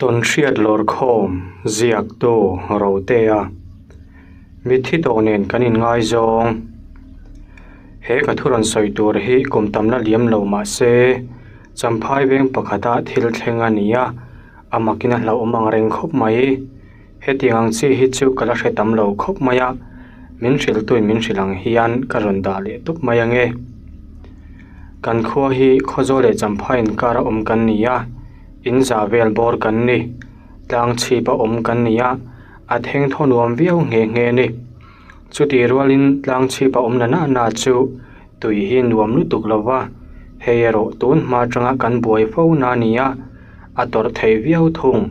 Tawnhriat lawrkhawm ziaktu Rotea Mitthi tawh nen kan inngaizawng. He ka thu rawn sawi tur hi kum tamna liam lo mah se Champhai veng pakhata thil thleng a ni a, a makin a hlauhawm ang reng khawp mai. Hetiang ang chi hi chu ka la hre tam lo khawp mai a, min hrilhtuin min hrilh ang hian ka rawn dah leh tawp mai ange. Kan khua hi Khawzawl leh Champhai inkar a awm kan ni a, in za vel bawr kan ni, tlang chhip a awm kan ni a, a theng thaw nuam viau nghe nghe a ni. Chutih rualin tlang chhip a awm na na na chu tui hi nuam lutuk lo va, hei erawh tun hma atanga kan buai fo na a ni a, a tawrh theih viau thung.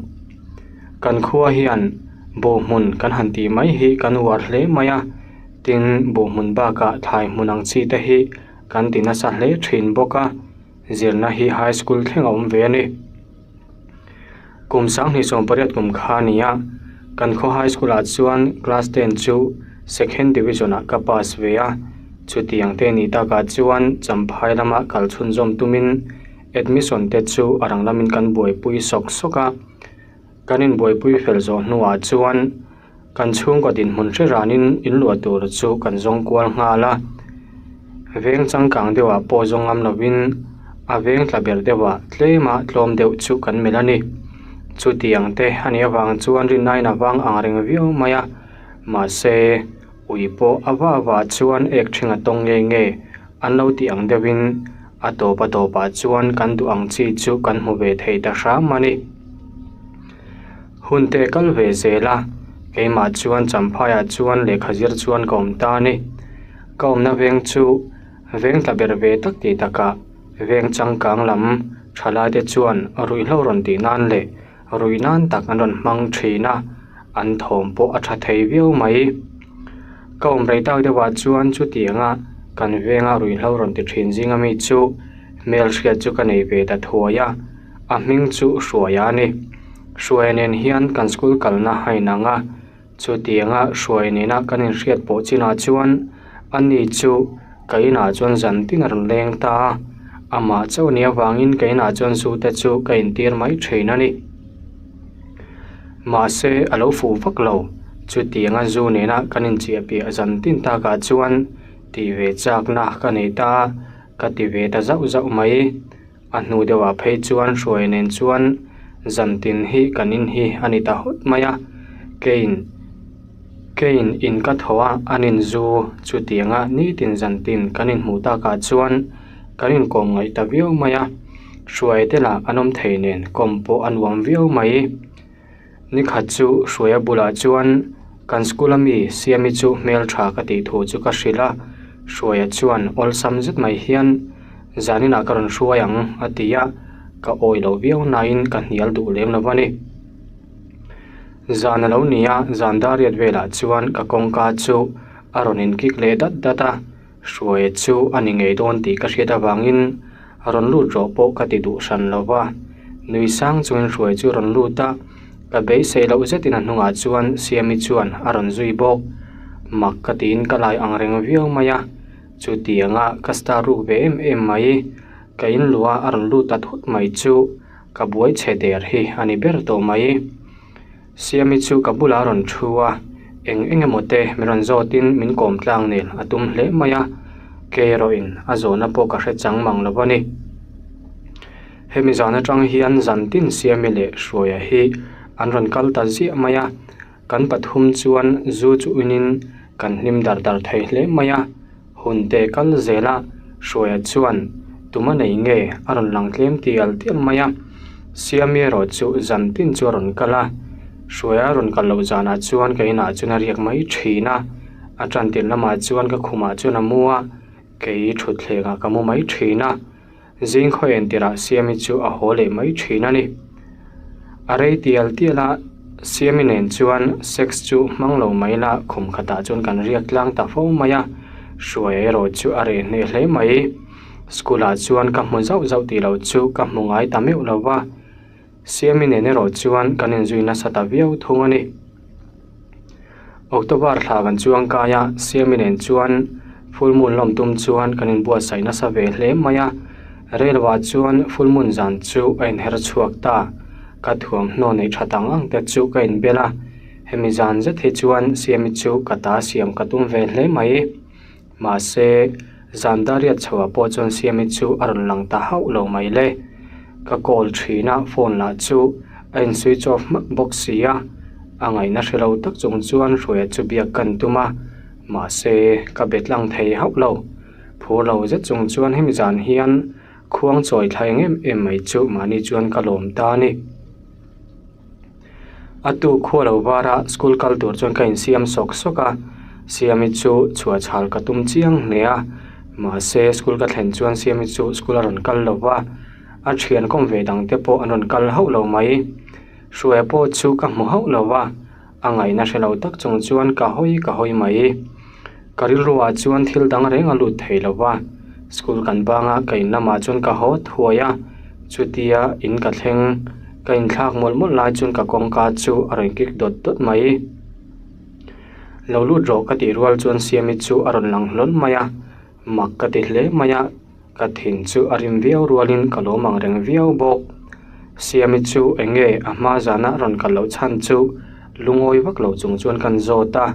Kan khua hian buhhmun kan han tih mai hi kan uar hle mai a, tin buhhmun bakah thlai hmun ang chi te hi kan ti nasa hle thin bawk a, zirna hi high school thleng a awm ve a ni. Kum 2018 kum kha a ni a, kan khaw high school ah chuan class ten chu second division ah ka pass ve a, chutiang te nih takah chuan Champhai lama kal chhunzawm tumin admission te chu a rang lamin kan buaipui sawk sawk a, kan inbuaipui fel zawh hnuah chuan Kan chhungkaw dinhmun hre ranin in luah tur chu kan zawng kual nghal a, veng changkang deuhah pawh zawng ngam lovin a veng tla ber deuhah tlema tlawm deuh chu kan melh a ni. Chutiang te a nih avang chuan rinnain a vang ang reng viau mai a, mahse ui pawh a va vah chuan ek ṭhing a tawng nge nge an lo tih ang deuhin a tawp a tawpah chuan kan duh ang chi chu kan hmu ve thei ta hram a ni. Hun te kal ve zel a, keimah chuan Champhaiah chuan lehkha zir chuan ka awm ta a ni. Ka awmna veng chu veng tla ber ve tak tih takah veng changkang lam thalaite chuan ruihhlo rawn tih nan leh ruih nan tak an rawn hmang thin a, an thawm pawh a tha thei viau mai. Ka awm rei tak deuhah chuan chutianga kan venga ruihhlo rawn ti thin zinga mi chu hmelhriat chu ka nei ve ta thuai a. A hming chu Hruaia a ni. Hruaia nen hian kan school kalna a inang a, chutianga Hruaia nena kan inhriat pawh chinah chuan ani chu ka inah chuan zan tin a rawn leng ta a, amah chauh nih avangin ka inah chuan zu te chu ka intir mai thin a ni. Mahse a lo fuh vak lo, chutianga zu nena kan inchiah piah zan tin takah chuan tih ve chakna ka nei ta a, ka ti ve ta zauh zauh mai. A hnu deuhah phei chuan hruai nen chuan zan tin hi kan in hi a ni ta hawt mai a, kein kein in ka thaw a an in zu chutianga nitin zan tin kan inhmuh takah chuan kan inkawm ngaih ta viau mai a, hruai te lah an awm thei nen kawm pawh a nuam viau mai. Nikhat chu Hruaia bulah chuan kan school a mi Siami chu hmeltha ka tih thu chu ka hrilh a, Hruaia chuan awlsam zet mai hian zaninah ka rawn hruai ang a ti a, ka awi loh viau nain ka hnial duh lem lo a ni. Zan a lo ni a, zan dariat velah chuan ka kawngka chu a rawn inkik leh dat dat a. Hruaia chu a ni ngei dawn tih ka hriat avangin rawn lut rawh pawh ka ti duh hran lo va, nui sang chungin Hruaia chu rawn lut a, ka beisei loh zetin a hnungah chuan Siami chuan a rawn zui bawk. Mak ka tiin ka lai ang reng viau mai a, chutianga ka star ruk ve em em mai, ka inluah a rawn lut ta thut mai chu ka buai chhe der hi a ni ber tawh mai. Siami chu ka bulah a rawn thu a, eng eng emaw te min rawn zawtin min kawm tlang nen a tum hle mai a, kei erawhin a zawhna pawh ka hre chang mang lo a ni. Hemi zan atang hian zan tin Siami leh Hruaia hi an rawn kal ta ziah mai a, kan pathum chuan zu chu inin kan hlim dar dar thei hle mai a. Hun te kal zel a, Hruaia chuan tuma nei nge a rawn lang tlem tial tial mai a, Siami erawh chu zan tin chu a rawn kal a, Hruaia rawn kal loh zanah chuan ka inah chuan a riak mai thin a, a tan tir lamah chuan ka khumah chuan a mu a, kei thutthlengah ka mu mai thin a. Zing khaw en tirah Siami chu a haw leh mai thin a ni. A rei tial tial a, Siami nen chuan sex chu hmang lo mai la khum khatah chuan kan riak tlang ta fo mai a, Hruaia erawh chu a reh hneh hle mai. School ah chuan ka hmu zauh zauh tih loh chu ka hmu ngai ta meuh lo va, Siami nen erawh chuan kan inzui nasa ta viau thung a ni. October thla kan chuang kai a, Siami nen chuan full moon lawm tum chuan kan inbuatsaih nasa ve hle mai a, Relwa chuan full moon zan chu a inher chhuak ta. Ka thuamhnaw neih tha tang ang te chu ka inbel a, hemi zan zet hi chuan Siami chu ka ta siam ka tum ve hle mai. Mahse, zan dariat chhoah pawh chuan Siami chu a rawn lang ta hauh lo mai le. Ka call thin a, phone lah chu a in switch off hmak bawk si a, a ngaihna hre lo tak chung chuan Hruaia chu biak kan tum a, mahse ka be tlang thei hauh lo. Phur lo zet chung chuan hemi zan hian Khuang chawi thla eng em em mai chu mahni chuan ka lawm ta a ni. A tu khua lo var a school kal tur chuan ka insiam sawk sawk a, Siami chu chhuah chhal ka tum chiang hle a, mahse school ka thlen chuan Siami chu school a rawn kal lo va, a thian kawm ve dang te pawh an rawn kal hauh lo mai. Hruaia pawh chu ka hmu hauh lo va. A ngaihna hre lo tak chung chuan ka hawi ka hawi mai. Ka rilruah chuan thil dang reng a lut thei lo va, school kan bang a, ka in lamah chuan ka haw thuai a, chutia in ka thleng ka inthlak mawlh mawlh lai chuan ka kawngka chu a rawn kik dawt dawt mai. Lo lut rawh ka tih rual chuan Siami chu a rawn lang hlawl mai a, mak ka ti hle mai a. Ka thin chu a rim viau rualin ka lawm ang reng viau bawk. Siami chu eng nge a hma zana rawn kal loh chhan chu lungawi vak lo chung chuan kan zawt a,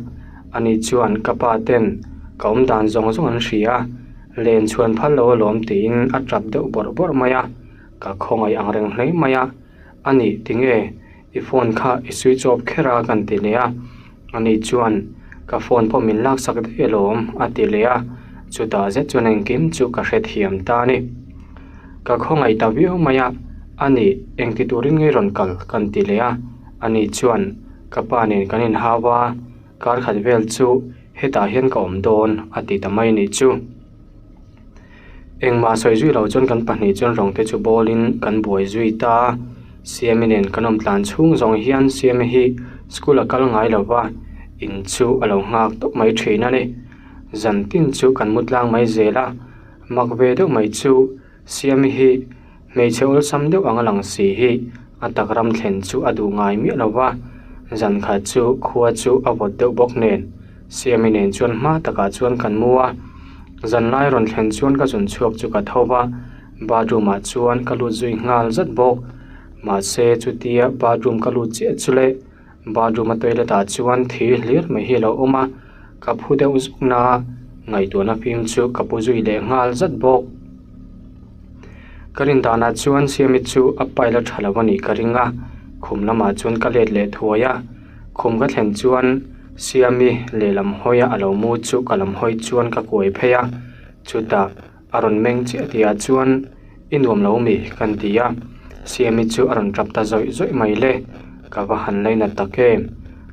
ani chuan ka pa ten ka awm dan zawng zawng an hria, len chhuan phal lo alawm tiin a tap deuh bawrh bawrh mai a, ka khawngaih ang reng hle mai a, ani tinge I phone kha i switch off kher a kan ti leh a, ani chuan ka phone pawh min laksak daih alawm a ti leh a, chutah zet chuan engkim chu ka hrethiam ta a ni. Ka khawngaih ta viau mai a, ani engti turin ngei rawn kal kan ti leh a, ani chuan ka pa nen kan inhau a, kar khat vel chu hetah hian ka awm dawn a ti ta mai nih chu. Engmah sawi zui lo chuan kan pahnih chuan rawng te chu bawl in kan buai zui ta a, Siami nen kan awm tlan chhung zawng hian Siami hi school a kal ngai lo va, in chu a lo nghak tawp mai thin a ni. Zan tin chu kan mu tlang mai zel a, mak ve deuh mai chu Siami hi hmeichhe awlsam deuh ang a lang si hi a tak ram thlen chu a duh ngai miah lo va, zan khat chu khua chu a vawt deuh bawk nen Siami nen chuan hma takah chuan kan mu a. Zanlai rawn thlen chuan ka zun chhuak chu ka tho va, bathroom ah chuan ka lut zui nghal zat bawk. Mahse chutia bathroom ka lut chiah chu le bathroom a toilet ah chuan thir hlir mai hi a lo awm a, ka phu deuh zuk na a, ngaihtuahna fim chu ka pu zui leh nghal zat bawk. Ka rin danah chuan Siami chu a pile a tha lo a nih ka ring a, khum lamah chuan ka let leh thuai a. Khum ka thlen chuan Siami lehlam hawia a lo mu chu ka lam hawi chuan ka kuai phei a, chutah a rawn meng chiah tihah chuan i nuam lo mi kan ti a, Siami chu a rawn tap ta zawih zawih mai le, ka va han lainat tak em,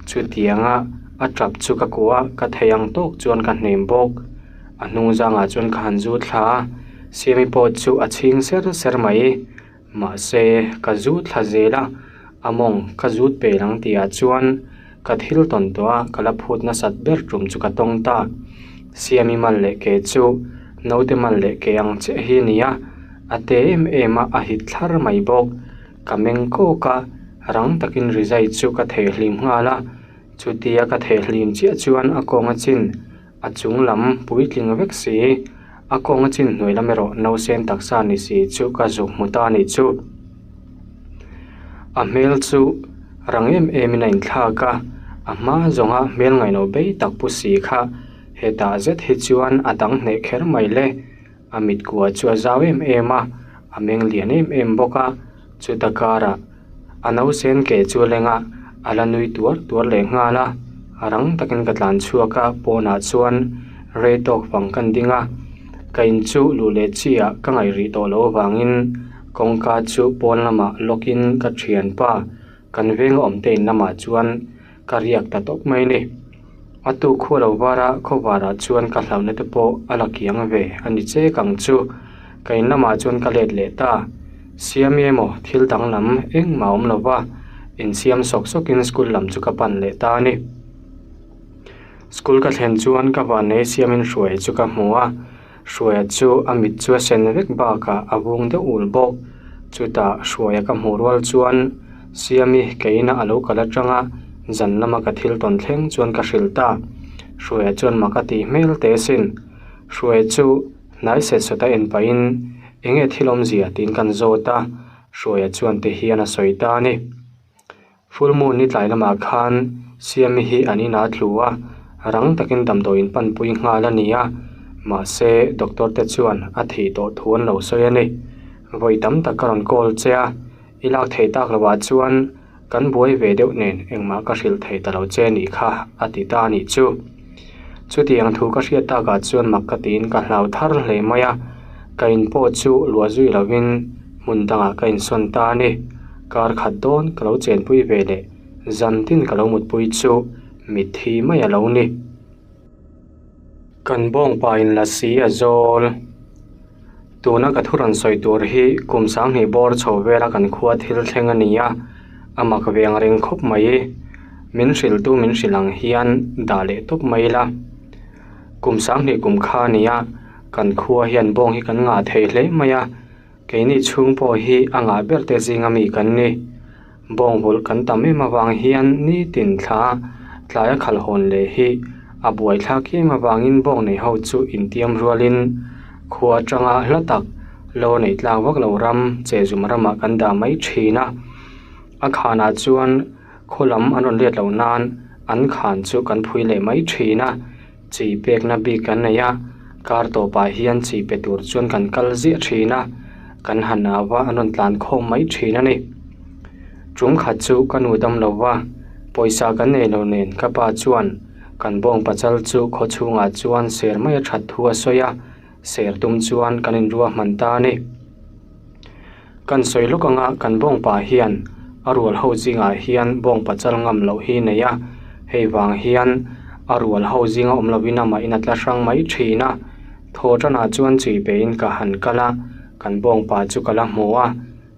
chutianga a tap chu ka kuah a, ka thei ang tawk chuan ka hnem bawk, a hnung zangah chuan ka han zu thla a, Siami pawh chu a chhing ser ser mai. Mahse, ka zut thla zel a, a mawng ka zut pel ang tihah chuan ka thil tawn tawh a, ka la phut nasat ber tum chu ka tawng ta. Siami mal leh ke chu naute mal leh ke ang chiah hi a ni a, a te em em a, a hit thlar mai bawk. Ka meng kawk a, rang takin rizai chu ka theihlim nghal a, chutia ka theihlim chiah chuan a kawng a chin. A chung lam puitling vek si, a kawng a chin hnuai lam erawh nausen taksa ni si chu ka zuk hmu ta a nih chu. A hmel chu rang em em in a inthlak a, a hma zawnga hmel ngaihno bei tak pu si kha hetah zet hi chuan a dang hneh kher mai le. A mit kua chu a zau em em a, a meng lian em em bawk a, chuta karah a nausen ke chu a leng a, a la nui tuar tuar leh nghal a, rang takin ka tlan chhuak a, pawnah chuan rei tawk vang kan ding a, ka in chu luh leh chi ah ka ngaih rih tawh loh avangin kawngka chu pawn lamah lock in ka thianpa kan veng a awm te in lamah chuan ka riak ta tawp mai ni. A tuk khua lo var a, khawvar ah chuan ka hlauhna te pawh a la kiang ve a ni chek ang chu. Ka in lamah chuan ka let leh ta. Siami emaw thil danglam engmah a awm lo va, insiam sawk sawkin school lam chu ka pan leh ta a ni. School ka thlen chuan ka vannei siamin hruai chu ka hmu a. Hruaia chu a mit chu a sen vek bakah a vung deuh ul bawk. Chutah Hruaia ka hmuh rual chuan Siami keina a lo kal atanga zan lama ka thil tawn thleng chuan ka hrilh ta. Hruaia chuan mak a tih hmel teh asin. Hruaia chu hnai set sawt a en pahin enge thil awmzia tiin kan zawt a. Hruaia chuan ti hian a sawi ta a ni. Full moon ni tlai lamah khan Siami hi an inah a tlu a, rang takin damdawiin panpui nghal a ni a, mahse doctor te chuan a thih tawh thu an lo sawi a ni. Vawi tam tak ka rawn call che a, i lak thei tak lovah chuan kan buai ve deuh nen engmah ka hrilh thei ta lo che nih kha a ti ta a nih chu. Chutiang thu ka hriat takah chuan mak ka tiin ka hlau thar hle mai a, ka in pawh chu luah zui lovin hmun dangah ka insawn ta a ni. Kar khat dawn ka lo chenpui ve leh zan tin ka lo mutpui chu mitthi mai a lo ni. Kan bawngpa in la si a zawl. Tuna ka thu rawn sawi tur hi kum sanghnih bawr chho vela kan khua thil thleng a ni a, a mak ve ang reng khawp mai. Min hrilhtu min hrilh ang hian dah leh tawp mai ila. Kum sanghnih kum kha a ni a, kan khua hian bawng hi kan ngah thei hle mai a. Keini chhung pawh hi a ngah ber te zinga mi kan ni. Bawngvulh kan tam em avang hian nitin thla tlaia khalh hawn leh hi a buaithlak em avangin bawng nei ho chu intiam rualin khua atanga hla tak lo neih tlak vak lo ram chehzum ramah kan dah mai thin a. A khanah chuan khaw lam an rawn let loh nan an khan chu kan phui leh mai thin a. Chi pekna bik kan nei a, kar tawpah hian chi pe tur chuan kan kal ziah thin a, kan han au a, an rawn tlan khawm mai thin a ni. Tum khat chu ka nu dam lo va, pawisa kan nei lo nen ka pa chuan kan bawng pachal chu khaw chhungah chuan ser mai a that thu a sawi a, ser tum chuan kan inruahman ta a ni. Kan sawi lawk anga kan bawngpa hian a rual ho zingah hian bawngpa chal ngam loh hi nei a, hei vang hian a rual ho zinga awm lovin amahin a tla hrang mai thin a. Thaw tanah chuan chi pein ka han kal a, kan bawngpa chu ka la hmu a,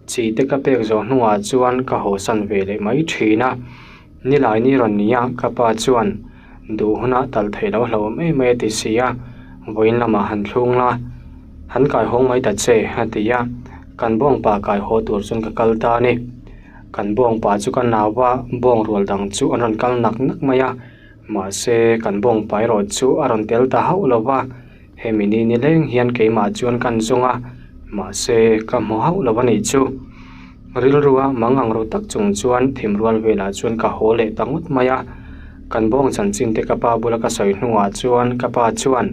chi te ka pek zawh hnuah chuan ka hawsan ve leh mai thin a. Nilai ni rawn ni a, ka pa chuan duh huna tal theih loh hlauhawm em mai a ti si a, vawiin lamah han thlung la, han kai hawng mai ta che a ti a, kan bawngpa kai haw tur chuan ka kal ta a ni. Kan bawngpa chu ka nau a, bawng rual dang chu an rawn kal nak nak mai a, mahse kan bawngpa erawh chu a rawn tel ta hauh lo va, hemi ni nileng hian keimah chuan kan zawng a, mahse ka hmu hauh lo a nih chu. Rilrua mang ang ru tak chung chuan thim rual velah chuan ka haw leh ta ngawt mai a. Kan bawng chanchin te ka pa bula ka sawi hnuah chuan ka pa chuan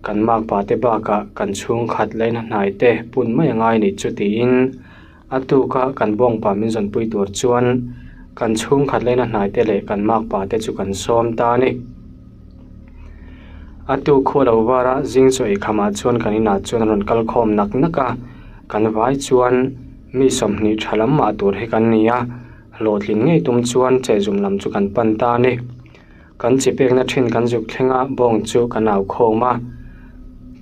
kan makpa te bakah kan chhungkhat laina hnai te pun mai a ngai nih chu tiin a tuka kan bawngpa min zawnpui tur chuan kan chhungkhat laina hnai te leh kan makpa te chu kan sawm ta a ni. A tuk khua lo var a zing chaw ei khamah chuan kan inah chuan a rawn kal khawm nak nak a, kan vai chuan mi 20 tha lam mah tur hi kan ni a, hlawhtlin ngei tum chuan chehzum lam chu kan pan ta a ni. Kan chi pekna thin kan zuk thleng a, bawng chu kan au khawm a,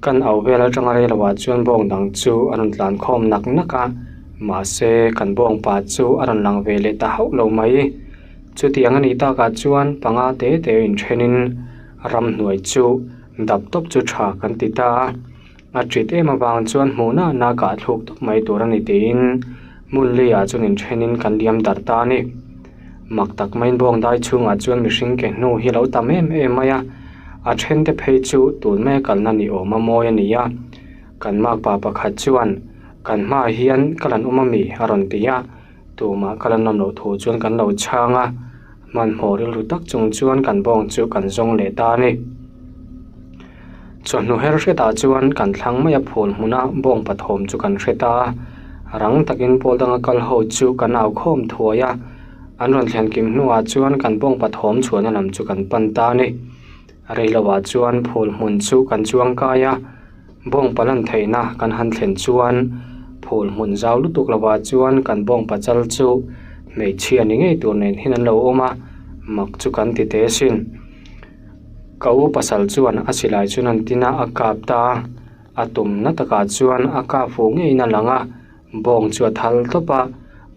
kan au vel atanga rei lohah chuan bawng dang chu a rawn tlan khawm nak nak a, mahse kan bawng pa chu a rawn lang ve leh ta hauh lo mai. Chutiang a nih takah chuan panga te te inthenin ramhnuai chu dap tawp chu tha kan ti ta a, a tit em avang chuan hmuh na na kah thluk tawp mai tur a ni tiin hmun leiah chuan inthenin kan liam darh ta a ni. Mak tak maiin bawng dai chhungah chuan mihring ke hnu hi a lo tam em em mai a, a then te phei chu tun mai a kalna ni awm a mawi a ni a, kan makpa pakhat chuan kan hmaah hian ka lan awm ami a rawn ti a. Tumah ka la nawm loh thu chuan kan lo chhang a, hmanhmawh rilru tak chung chuan kan bawng chu kan zawng leh ta a ni. Chawhnu her hretah chuan kan thlang mai a phul hmuna bawng pathawm chu kan hre ta a, rang takin pawl danga kal ho chu kan au khawm thuai a, an rawn thlen kim hnuah chuan kan bawng pathawm chhuahna lam chu kan pan ta a ni. Reiloah chuan phul hmun chu kan chuang kai a. Bawngpa lan theihna kan han thlen chuan phul hmun zau lutuk lovah chuan kan bawngpa chal chu hmeichhia ni ngei tur nen hian an lo awm a, mak chu kan ti teh asin. Ka u pasal chuan a silai chuan an tin a, a kap ta a, a tumna takah chuan a kap fuh ngeiin a lang a, bawng chu a thal tawp a,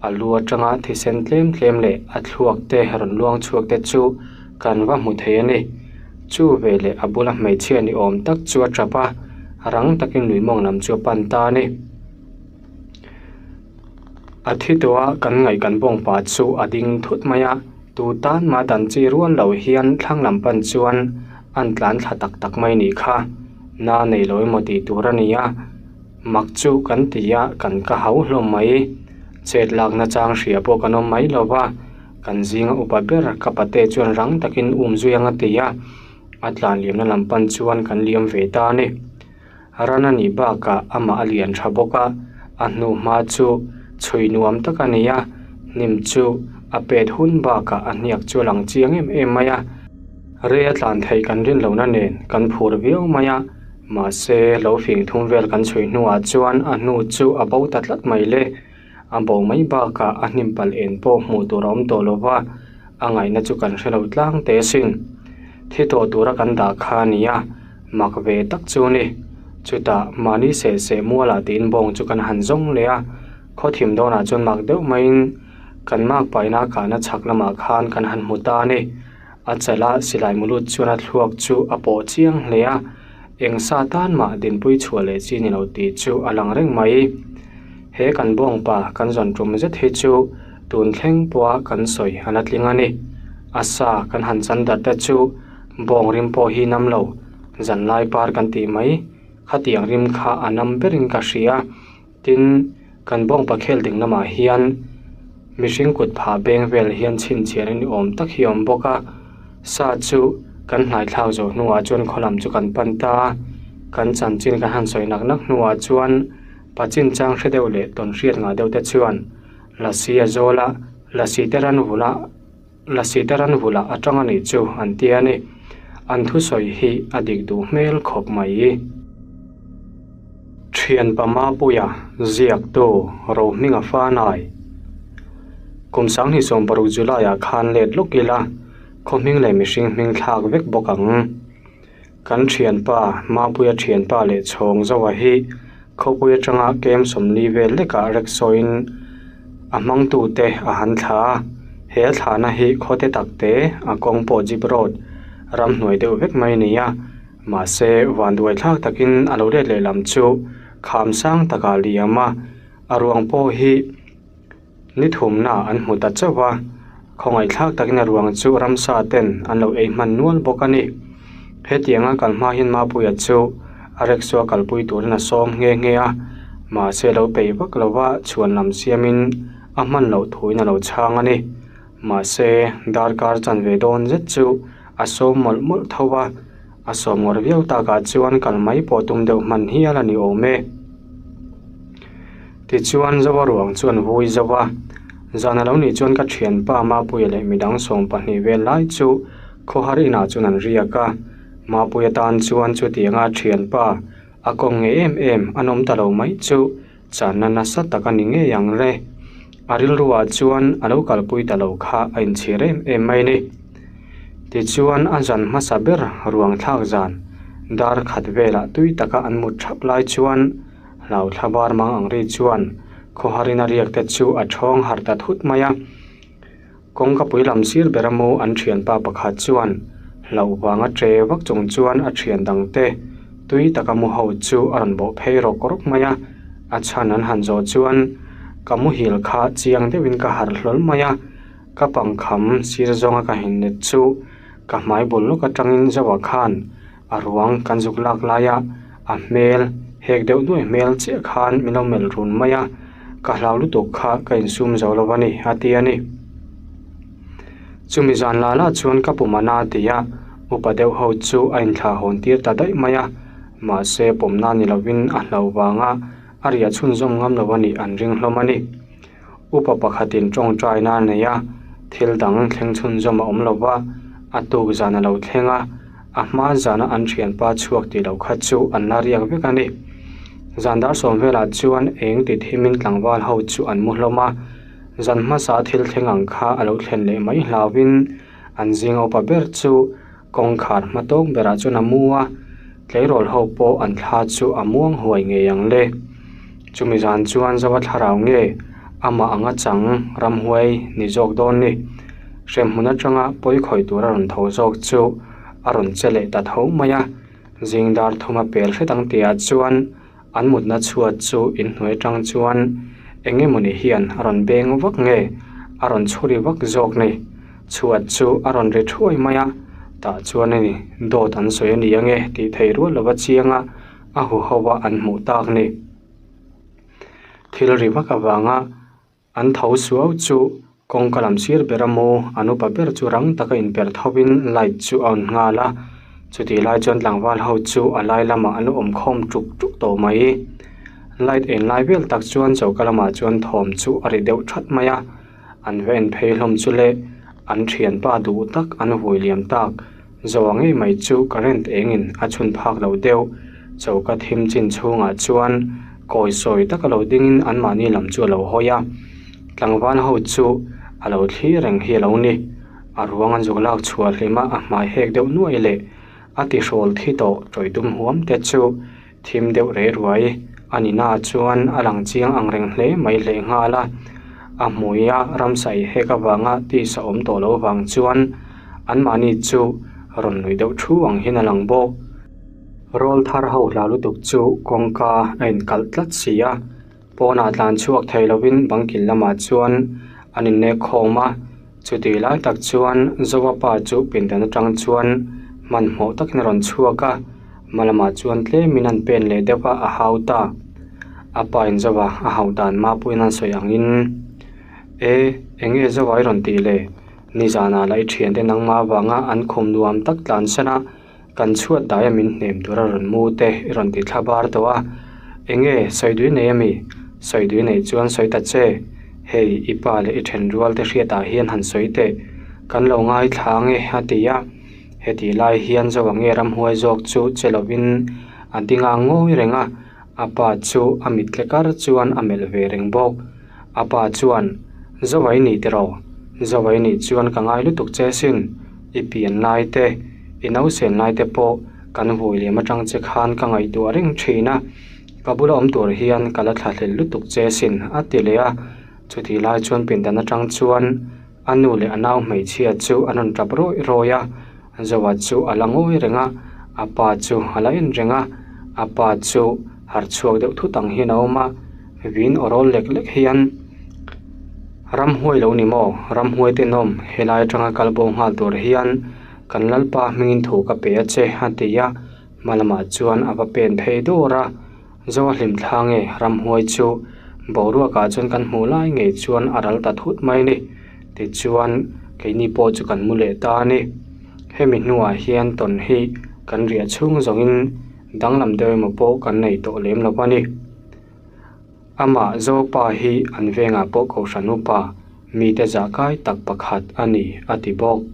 a lu atanga thisen tlem tlem leh a thluak te rawn luang chhuak te chu kan va hmu thei a ni. Chu veleh a bula hmeichhia ni awm tak chu a tap a, rang takin lui mawng lam chu a pan ta a ni. A thi tawh a kan ngaih kan bawng pa chu a ding thut mai a, tu tan mah dan chi rual lo hian thlang lam pan chuan an tlan thla tak tak mai nih kha. Na nei lo emaw tih tur a ni a. Mak chu kan ti a, kan ka hau hlawm mai. Chet lakna chang hria pawh kan awm mai lo va, kan zinga upa ber ka pate chuan rang takin um zui ang a ti a, a tlan liamna lam pan chuan kan liam ve ta a ni. Ran a nih bakah amah a lian tha bawk a, a hnuhma chu chhui nuam tak a ni a, hnim chu a pet hun bakah a hniak chu a lang chiang em em mai a. Rei a tlan theih kan rin lohna nen kan phur viau mai a, mahse lo fing thum vel kan chhui hnuah chuan a hnu chu a bo ta tlat mai le. A bo mai bakah a hnim palh en pawh hmuh tur a awm tawh lo va, a ngaihna chu kan hre lo tlang teh asin. Thi tawh tura kan dah kha a ni a, mak ve tak chu a ni. Chutah mahni seh seh mualah tiin bawng chu kan han zawng leh a, khaw thim dawnah chuan mak deuh maiin kan mak paina kahna chhak lamah khan kan han hmu ta a ni. A chala silai mulut chuan a thluak chu a pawh chiang hle a, eng sa tan mah dinpui chhuah leh chi ni lo tih chu a lang reng mai. He kan bawngpa kan zawn tum zet hi chu tun thleng pawha kan sawi a la tling a ni. A sa kan han chan darh te chu bawng rim pawh hi nam lo, zanlai par kan tih mai. Khatiang rim kha a nam berin ka hria. Tin, kan bawngpa khel ding lamah hian mihring kut phah beng vel hian chhinchhiahna ni awm tak hi a awm bawk a. Sa chu kan hnai thlak zawh hnuah chuan khaw lam chu kan pan ta a. Kan chanchin kan han sawi nak nak hnuah chuan pa chinchang hre deuh leh tawn hriat ngah deuh te chuan lasi a zawl a, lasi te ran vula lasi te ran vula atang a nih chu an ti a ni. An thusawi hi a dik duh hmel khawp mai. Thianpa Mapuia ziaktu Rohminga Fanai Kum sanghnih 16 July ah khan let lawk ila khaw hming leh mihring hming thlak vek bawk ang. Kan thianpa Mapuia thianpa leh chhawng Zoa hi khawpui atanga kem 40 vel lekah reksawiin a hmangtute a han thla a, he a thlahna hi khawte takte a kawng pawh jeep road ramhnuai deuh vek mai a ni a. Mahse, vanduai thlak takin a lo let leh lam chu kham sang takah liam a, a ruang pawh hi ni thumna an hmu ta chauh a, khawngaih thlak takin a ruang chu ramsa ten an lo ei hman nual bawk a ni. Hetianga kal hma hian Mapuia chu a rickshaw a kalpui turin a sawm nghe nghe a, mahse lo peih vak lova chhuan lam siamin a hman loh thuin a lo chhang a ni. Mahse, darkar chanve dawn zet chu a sawm mawlh mawlh tho a, a sawm ngawr viau takah chuan kal mai pawh tum deuh hman hial a ni awm e. Tichuan, Zoa ruang chuan vui zo a, zan a lo nih chuan ka thianpa Mapuia leh midang 12 vel lai chu khawhar inah chuan an riak a, Mapuia tan chuan chutianga thianpa a kawm ngei em em an awm ta lo mai chu Channa nasa tak a ni ngei ang le. A rilruah chuan a lo kalpui ta lo kha a inchhir em em mai ni. Tichuan a zan hmasa ber ruang thlak zan dar khat velah tui taka an mut thap lai chuan hlauthla bar mang ang ri chuan khawharin a riak te chu a thawng harh ta thut mai a. Kawngkapui lam sir bera mu an thianpa pakhat chuan hlauh vanga che vak chung chuan a thian dangte tui taka mu ho chu a rawn bawh phei rawk rawk mai a, a chhan an han zawh chuan ka muhil kha chiang deuhin ka harh hlawl mai a, ka pangkham sir zawnga ka hinlet chu ka hmai bul lawk atangin Zoa khan A ruang kan zuk lak laia a hmel hek deuh nuai hmel chiah khan min lo melh run mai a, ka hlau lutuk kha ka insum zo lo a ni a ti a ni. Chumi zan lah lah chuan ka pum a na ti a, upa deuh ho chu a inthlah hawn tir ta daih mai a, mahse pawmna ni lovin a hlauh vanga a riah chhunzawm ngam lo a nih an ring hlawm a ni. Upa pakhatin tawngtaina a nei a, thil dang thleng chhunzawm a awm lo va, a tuk zan a lo thleng a, a hma zana an thianpa chhuak tih loh kha chu an la riak vek a ni. Zan dar sawm velah chuan eng ti thimin tlangval ho chu an mu hlawm a, zan hmasa thil thleng ang kha a lo thlen leh mai hlauhin an zinga upa ber chu kawngkhar hma tawk berah chuan a mu a, tleirawl ho pawh an thla chu a muang huai ngei ang le. Chumi zan chuan Zoa thlarau nge amah anga chang ramhuai ni zawk dawn ni? Hremhmun atanga pawi khawih tur a rawn tho zawk chu a rawn che leh ta tho mai a, zing dar thuma pel hret ang tihah chuan an mutna chhuat chu inhnuai atang chuan eng emawni hian a rawn beng vak nge a rawn chhuri vak zawk ni? Chhuat chu a rawn ri thuai mai a, tah chuan a ni dawt an sawi a ni ange tih thei rual lova chiang a. a huho a an hmuh tak ni. Thil ri vak avanga An tho suau chu kawngka lam sir ber a mu, an upa ber chu rang taka inper thovin light chu a on nghal a, chutih lai chuan tlangval ho chu a lai lamah an awm khawm tuk tuk tawh mai. Light en lai vel tak chuan choka lamah chuan thawm chu a ri deuh that mai a, an va en phei hlawm chu le an thianpa duh tak an vui liam tak Zoa ngei mai chu current engin a chhun phak lo deuh. Choka thim chin chhungah chuan kawi sawi taka lo dingin anmahni lam chu a lo hawi a, tlangval ho chu a lo thlir reng hi a lo ni. A ruang an zuk lak chhuah hlim a, a hmai hek deuh nuai leh a tihrawl thi tawh tawih dum huam te chu thim deuh reh ruai a ni na chuan a lang chiang ang reng hle mai leh nghal a, a hmuia ramsa ei hek avanga tisa awm tawh loh vang chuan anmahni chu rawn nuih deuh thu ang hian a lang bawk. Rawl thar ho hlau lutuk chu kawngka a inkalh tlat si a, pawnah tlan chhuak thei lovin bangkil lamah chuan an innek khawm a. Chutih lai tak chuan Zoa pa chu pindan atang chuan hmanhmawh takin a rawn chhuak a, hma lamah chuan tlemin an pen leh deuh a, a hau ta. A pa in Zoa a hauh dan mapuiin an sawi angin, E, eng nge Zoa i rawn tih le? Nizanah lah i thiante nangmah avanga an khum nuam tak tlansan a, kan chhuat daia min hnem tura rawn mu te i rawn ti thla bar tawh a, enge sawi dui nei ami? Sawi dui nei chuan sawi ta che, hei i pa leh i then rual te hriatah hian han sawi teh, kan lo ngaithla ange a ti a, heti lai hian zo ange ramhuai zawk chu che lovin a ding a ngawi reng a, a pa chu a mit tle kar chuan a melh ve reng bawk, a pa chuan Zo ai ni tiraw? Zo ai nih chuan ka ngai lutuk che sin, i pian lai te, i nausen lai te pawh kan vui lem atang che khan ka ngaihtuah reng thin a, ka bula awm tur hian ka la thlahlel lutuk che sin a ti leh a, chutih lai chuan pindan atang chuan a nu leh a nau hmeichhia chu an rawn tap rawih rawih a, Zoa chu a la ngawi reng a, a pa chu a la en reng a, a pa chu harh chhuak deuh thut ang hian a awm a, vin aw rawl lek lek hian Ramhuai lo ni maw? Ramhuai tenawm helai atanga kal bo nghal tur hian kan Lalpa hmingin thu ka pe a che a ti a, hma lamah chuan a va pen phei dawr a, Zoa hlim thla nge ramhuai chu boruakah chuan kan hmuh lai ngei chuan a ral ta thut mai a ni. Tichuan keini pawh chu kan mu leh ta a ni. Hemi hnuah hian tawn hi kan riah chhung zawngin danglam deuh emaw pawh kan nei tawh lem lo a ni. Amah Zopa hi an vengah pawh Kohhran upa mite zahkai tak pakhat a ni a ti bawk.